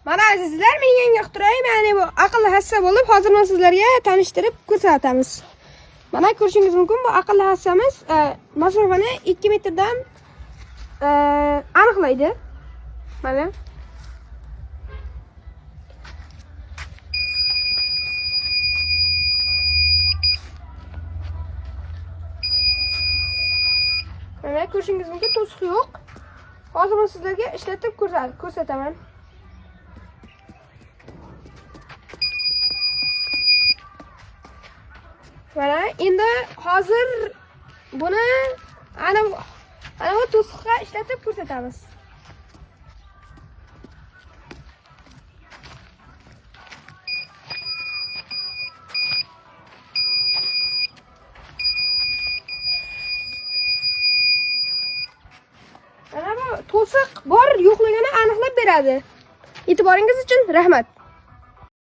Mana azizlar, men yangi ixtiroim, ya'ni bu aqlli hassa bo'lib, hozir men sizlarga tanishtirib ko'rsatamiz. Mana ko'rishingiz mumkin, bu aqlli hassamiz masofani 2 metrdan aniqlaydi. Mana. Mana ko'rishingiz mumkin, to'siq yo'q. Hozir men sizlarga ishlatib ko'rsataman. Mana endi hozir buni ana bu to'siqqa ishlatib ko'rsatamiz. Mana bu to'siq bor yo'qligini aniqlab beradi. E'tiboringiz uchun rahmat.